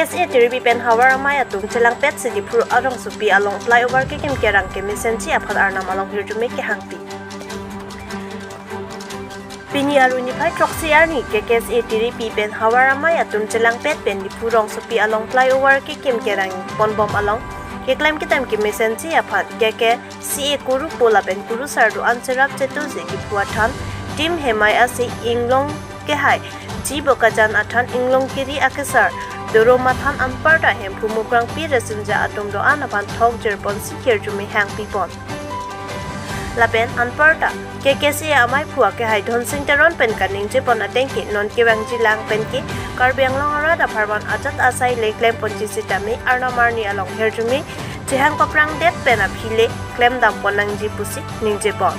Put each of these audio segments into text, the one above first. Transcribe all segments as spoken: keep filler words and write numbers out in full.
K K C A Tiripi pen Havar Amei atum chelangpet si Diphu rongsopi along flyover kekim kerang kemesenji aphan Arnam along hirjume kehangpi. Pini arni niphai throksi arni K K C A Tiripi pen Havar Amei atum chelangpet pen Diphu rongsopi along flyover kekim kerang ponbom along keklem kedam kemesenji aphan K K C A kurupo lapen kurusar do-an cherap chetu si Diphu athan Team Hemai Asi, Inglong Kehai, G Bokajan athan Inglongkiri akesar, Dorom athan anparta Hemphu Mukrangpi Rasinja atum do-an aphan thok jirpon si hirjume hangpipon. Lapen anparta K K C A amaiphu akehai Dhonsing Teron pen kaningjepon ateng ke non kevangji lang pen ke Karbi Anglong arat apharman ajat asai le klemponji sitame Arnam arni along hirjume chehang paprangdet pen aphi le klemdampon nangji pusi ningjepon.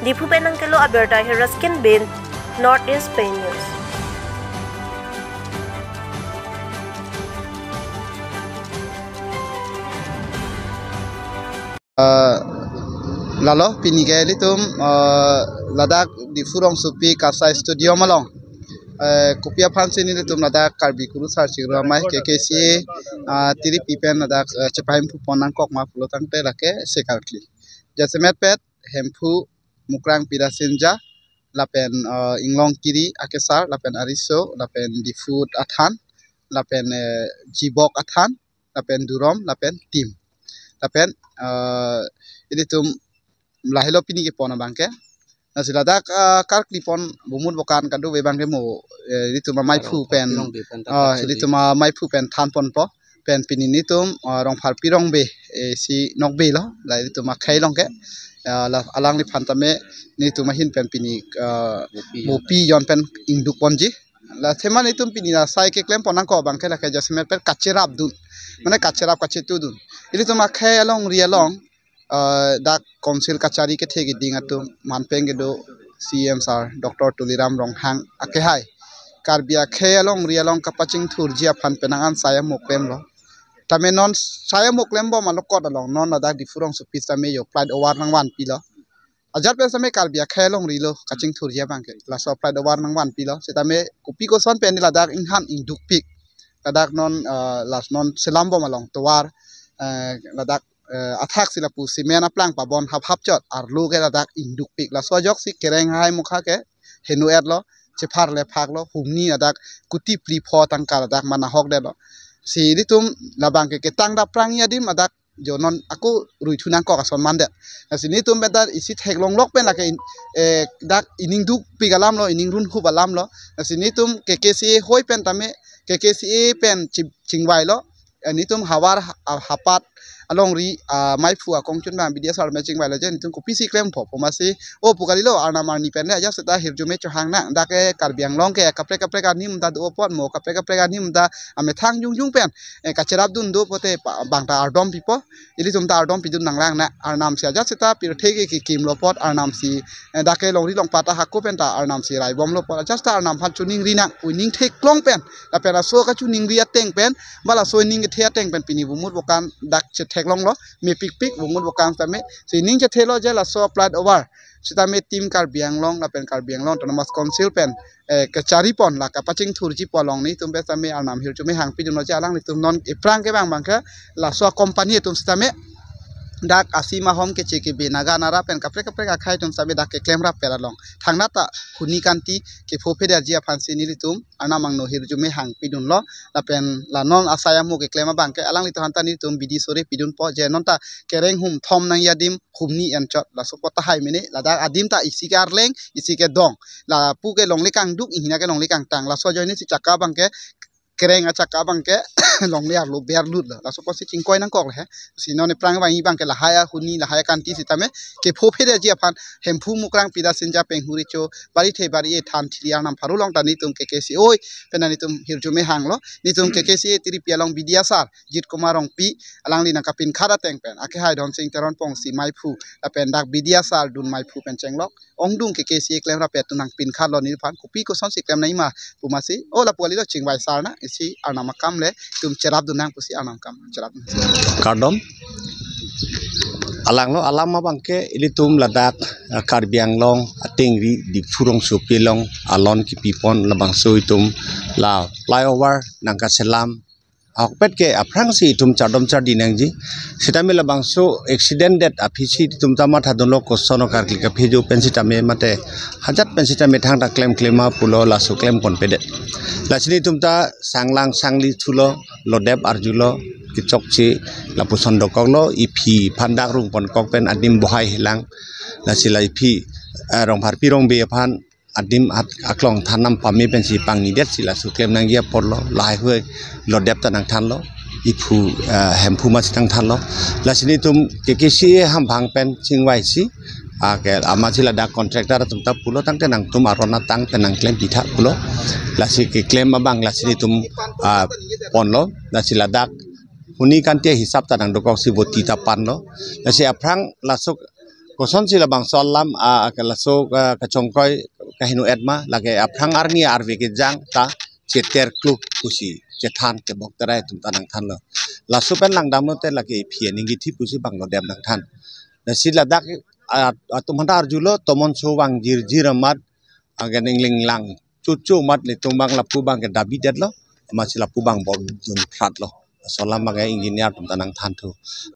Diphu pen nangkelo abirta Hiraskin Bey, North East Pei News. Ah, lalo pini ke ilitum, ah, ladak Diphu rongsopi Kasai Stadium along, eh, kopi aphan si nelitum ladak Karbi kurusar chingrum amei K K C A, ah, Tiripi pen ladak, eh, chepahemphu pon nangkok ma pulo tangte lake sekarkli. Jasemet pet Hemphu Mukrangpi Rasinja lapen, eh, Inglongkiri akesar lapen ariso lapen Diphu athan lapen, eh, G Bok athan lapen Dorom lapen Team. Lapen, eh, ilitum lahelo pini kepon abangke. Lasi ladak, eh, karklipon bumut bokan kado-ve abangke mo, eh, ilitum amaiphu pen, Rongpharpi Rongbe pen ta ah, kachiri. Ilitum amaiphu pen thanponpo. Pen pini nelitum, ah, Rongpharpi Rongbe, eh, si nokbe lo, la ilitum akhei along ke, ah, la alangliphan tame nelitum ahin pen pini, ah, Bopi. Bopi jon pen ingdukponji. La thema nelitum pini la sai keklempon nangkok abangke lake jasemet pen kacherapdun. Mane kacherap kachetudun. Ilitum akhei alongri along, ah, dak council kachari kethe keding atum manpeng kedo C M sir Doctor Tuliram Ronghang akehai Karbi akhei alongri along kapachingthurji aphan penang an sai amoklemlo. Tame non sai amoklembom alokot along non ladak Diphu rongsopi tame yo flyover nangvanpilo. Ajat pen tame Karbi akhei alongri lo kachingthurji abangke. Laso flyover nangvanpilo. Sitame kopi koson pen ladak inghan ingdukpik. Ladak non, ah, las non selambom along tovar, eh, ladak, eh, athak si lapu cement aplang pabon haphap chot arlo ke ladak ingdukpik. Laso ajoksi kereng hai mokha ke heno-etlo, chepharle phaklo, humni ladak kuti phli pho tangka ladak manahokdetlo. Si ilitum labangke ketang dapprangji adim ladak jo non ako ruithu nangkok ason mandet. Lasi nelitum pen ta isi theklonglok pen lake in, eh, dak iningdukpik alamlo, iningrunhup alamlo. Lasi nelitum K K C A hoi pen tame, K K C A pen ching-, chingvailo. Eh, nelitum havar ha-, hapat alongri, ah, maiphu akongchun abang B D S R me chingvailo je nelitum kopisi klempo pu masi, o pu kalilo, Arnam arni pen le ajat seta hirjume chohang nang, dak ke Karbi Anglong ke kaprek kaprek anim ta do apot mo, kaprek kaprek anim ta amethang jongjong pen, eh, kacherapdun do pote pa-, bang ta ardompipo, ilitum ta ardompidun nanglang nang, Arnam si ajat seta pirthe ke kekimlo apot, Arnam si, eh, dak ke longri longpat ta hako pen ta Arnam si raibomlo apot, ajat seta Arnam aphan choningri nang, ining theklong pen, lapen laso kachoningri ateng pen, ba laso ining kethe ateng pen pini bumut bokan dak chetheklonglo, mepikpik bumut bokan tame, si ining chethelo je laso flyover sitame Team Karbi Anglong lapen Karbi Anglong Autonomous Council pen, eh, kacharipon la kapachingthurji pu along nelitum pen tame Arnam hirjume hangpidunlo je alanglitum non ephrang kevang abangke laso company atum sitame dak Asim ahom keche kebe Naga Nara pen kaprek kaprek akhei atum sitame dak keklem rapper along thangnat ta huni kanti kepho phederji aphan si nelitum Arnam angno hirjume hangpidunlo lapen la non asai amo keklem abangke alanglitum aphan ta nelitum bidi sore pidunpo je non ta kereng hum thom nangji adim humni enchot. Laso apot tahai mene, ladak adim ta isi ke arleng, isi ke dong. Lapu ke longle kangduk, inghina ke longle kangtang. Laso ajoine si chakka abangke, kereng achakka abangke longle arlo berlut lo. Laso apotsi chingkoi nangkoklo he. Si non ephrang abang abangke lahai ahuni, lahai akanti sitame kepho phederji aphan Hemphu Mukrangpi Rasinja penghuri cho bari the bari e than thili Arnam pharo along ta nelitum K K C A oi pen ta nelitum hirjume hanglo. Nelitum K K C A Tiripi along B D S R Jit Kumar Rongpi alangli nangkapinkhat ateng pen akehai Dhonsing Teron pongsi maiphu lapen dak B D S R dun maiphu pen chenglok ongdung K K C A klem rapper atum nangpinkhatlo neliphan kopi kosonsi klem nangji ma pu masi, o lapu kalilo chingvai sar nang, isi Arnam akam le itum cherapdun nang pusi Arnam akam cherapdun. Kardom. Alanglo alam abangke ilitum ladak, ah, Karbi Anglong atengri Diphu rongsopi along alon kipipon labangso itum la flyover nangkaselam ahokpet ke aphrangsi itum chardom chardi nangji. Sitame labangso accident det aphisi itum ta mathadunlo koson karkli kaphejo pen sitame mate hajat pen sitame thangta klem klem ma pulo laso klem ponpedet. Lasi nelitum ta sanglang sangli thulo, lodep arjulo, kechokche lapuson dokoklo, iphi aphan dak rung ponkok pen adim bohai helang. Lasi la iphi, eh, Rongpharpi Rongbe aphan adim at aklong thanam pame pensi pangnidet si laso klem nangji aporlo, lahai hui lodep ta nangthanlo, iphu, eh, Hemphu masi nangthanlo. Lasi nelitum K K C A hamphang pen chingvaisi, ah, ke amatsi ladak contractor atum ta pulo tangte nangtum aron atang pen nangklem pitha pulo. Lasi keklem abang lasi nelitum, ah, ponlo. Lasi ladak huni kanti hisap ta nangdokoksi boti ta panlo. Lasi aphrang laso kosonsi labangso alam, ah, ke laso, ah, kachongkoi kaheno-et ma, lake aphrang arni arve kejang ta cheterklu pusi chethan kebok terai atum ta nangthanlo. Laso pen langdamlote lake iphi aninggithi pusi bang lodep nangthan. Lasi ladak, ah, atum aphanta arjulo tomon so vang jirjir amat, ah, ke ningling lang chuchu amat nelitum bang lapu bang ke dabidetlo, amatsi lapu bang bom dun phratlo. Laso alam abangke engineer atum ta nangthanthu.